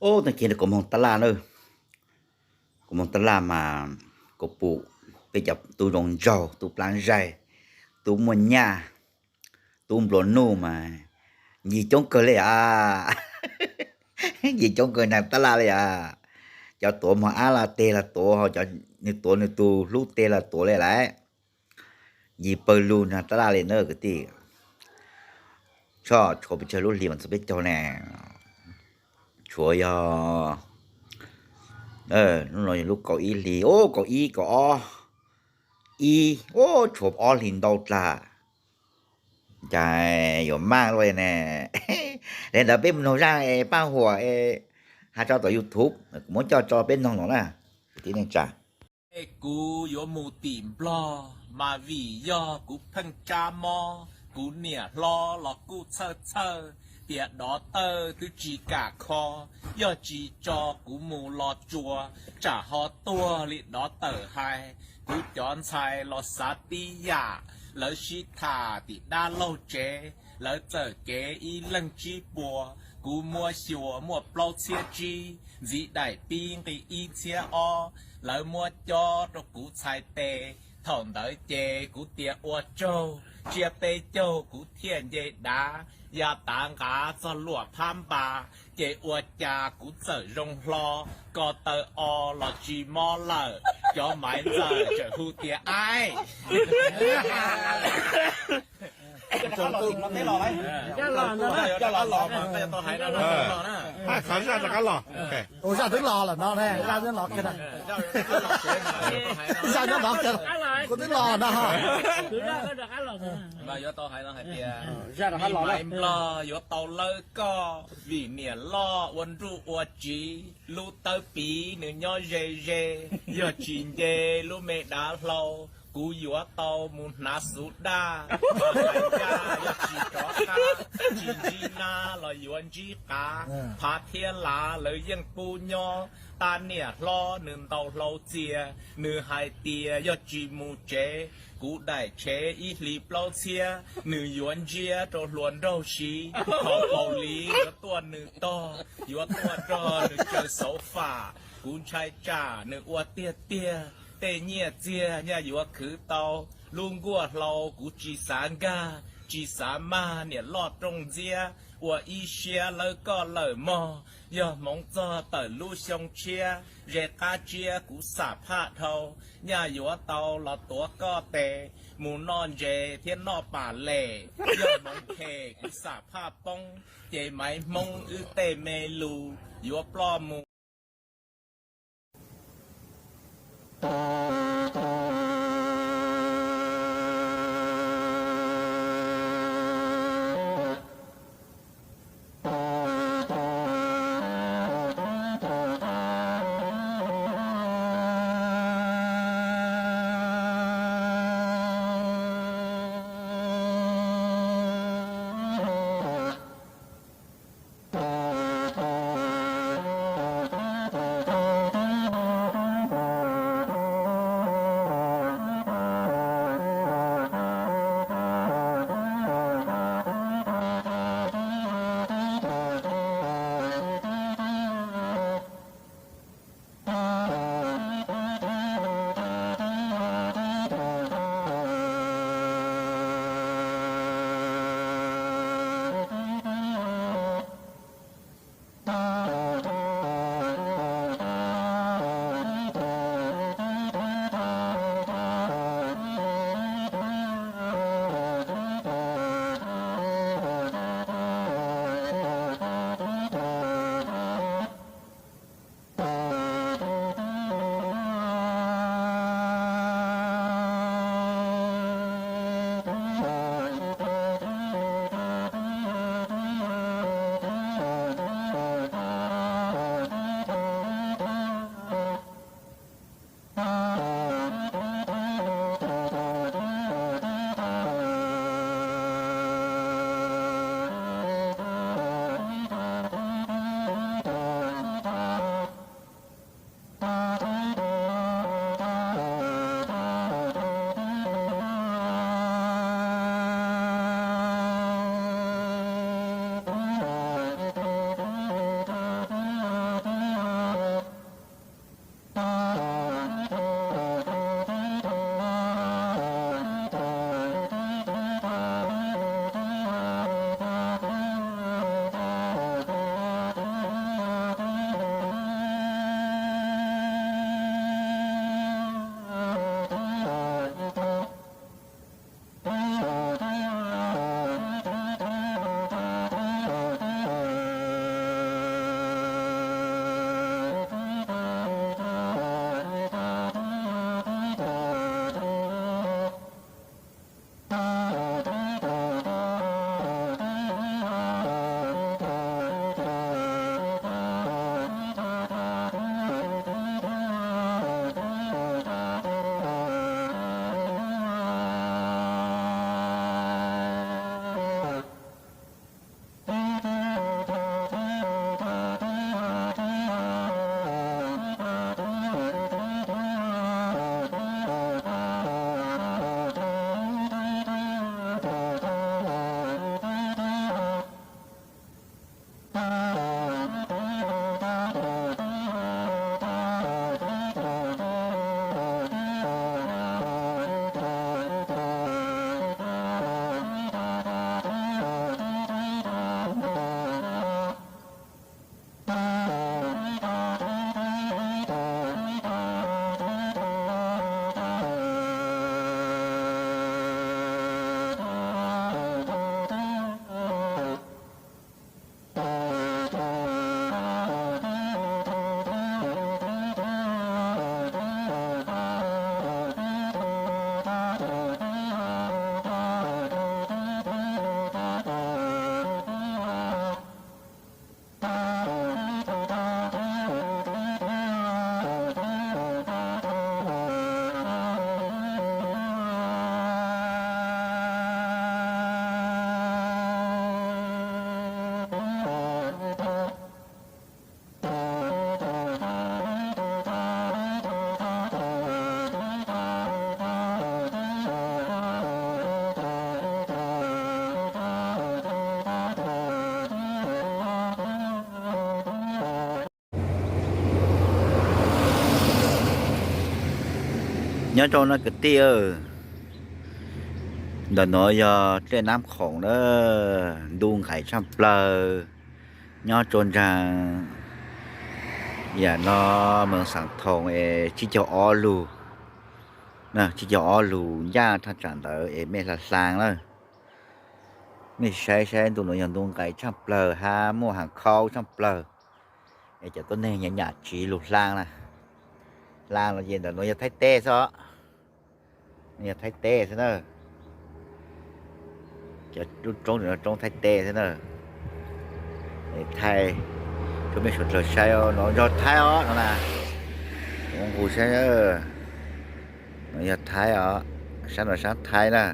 Ub, tag kis no kuv moog tab laj na, kuv moog tab laj mas kuv pum peb cov tub zoo nraug, tub plab zaig, tub muaj nyaj, tub nplua nuj mas ncig coob kawg le as. Ncig coob kawg nraag tab laj le as. Cov tuav mog ab laj teg los tuav, cov nws tuav nws tus hlub teg los tuav le lawm. Ncig pawg lug nraag tab laj le na kwv tij. Tso tshuav pes tsawg lub hlis mas txug peb caug ne? Tshuav yog, lub no yog lub kaum ib hlis, ub, kaum ib, kaum ob, ib, ub, tshuav ob hlis ntau dlaag. Cas yuav maj luaj ne. Le ntawd peb mus noog zaaj es Paaj Huam es has tso tom YouTube, kuv muab coj tso peb noog los na. Kwv tij neej tsa, kuv yuav mus tim Nplog mas vim yog kuv pheej tsab mob, kuv niam hlob los kuj txhawj txhawj tias dov tawj twb tsis kam kho, yog tsis tso kuv mus los tsuas, tsam ho tuag li dov tawj hais. Kuv cov ntxhais los xav tib yam, lawv sib tham tim dab laug tsev, lawv txawm kev ib leeg tsib puas, kuv muab xyuas muaj plaub txhiab tsib, ntxiv daim pib nqi ib txhiab ob, lawv muab cob rau kuv txhais tes. Thaum ntawd ces kuv tias ua tsaug, tsiab peb caug kuv thiaj nce dav, ya tav nqav txog luam phab npas, ces ua cas kuv txawm zoo hlo, ko taw o los tsis mob lawm, cov Maiv Ntxawm txawm hu tias aib. Ua zaj twb los lawm no, zaj twb los, zaj nyob no, kuv twb los no. Yuav tau hais no hais tias, Maiv Nplog yuav tau lawb koj, vim niam loj ua nruj ua tsiv, lub tawb piv nws nyob ze ze, yog tsis nce lub me dav hlau, kuv yuav tau mus hnav xuv daj, hnav ncaj yog tsis rov qab, tsis ntsib nab los yuav ntsib qav, phav thiab lav lawv yeej pub nyob, tab niam hlob nws ntaus hlau txias, nws hais tias yog tsis mus tsev, kuv daim tshev ib hlis plaub txhiab, nws yuav ntsiab rau hluas nraug siv, thaum paus liv yuav tuaj nws tog, yuav tuaj nrog nws caw xauv fam, kuv ntshai tsam nws ua tiag tiag, tej nyiaj txiag nyaj yuav khwv tau, lub nkuaj hlau kuv tsis xav nkag, tsis xav mag niam loj rooj ntxiab, ua ib siab lawb koj lawm mog, yog hmoov txog tawm lub xyoo tshiab, ze qab tsiab kuv xam phaj dhau, nyaj yuav tau los tuav koj tes, mus noj ntses thiab noj pam lem, yog hmoov phem kuv xam phaj poob, ces Maiv Hmoob wb tej me lus yuav ploj mus. Nyob rau no kwv tij, ntawm nuav yog dlej Nab Khoom na, ntu nqaim tshaaj plawg. Nyob rua nraag yam no, moos Xaam Thoom es tsib caug ob lug, tsib caug ob lug ncaaj thaj tsam ntawd es mej hla hlaa lawm. Mej saib saib ntu nuav yog ntu nqaim tshaaj plawg hab muaj haas khaub tshaaj plawg, es cov tuab neeg nyam nyam tsiv lug hlaa na. Hlaa los ces ntawm nuav yog Thaib teb xwb os, yog Thaib teb xwb na. Cov lub roob no roob Thaib teb xwb na. Thaib, rua mej suav dlawg saib, nuav yog Thaib os no na. Kuv nqus saib, nuav yog Thaib os, saab nuav saab Thaib na.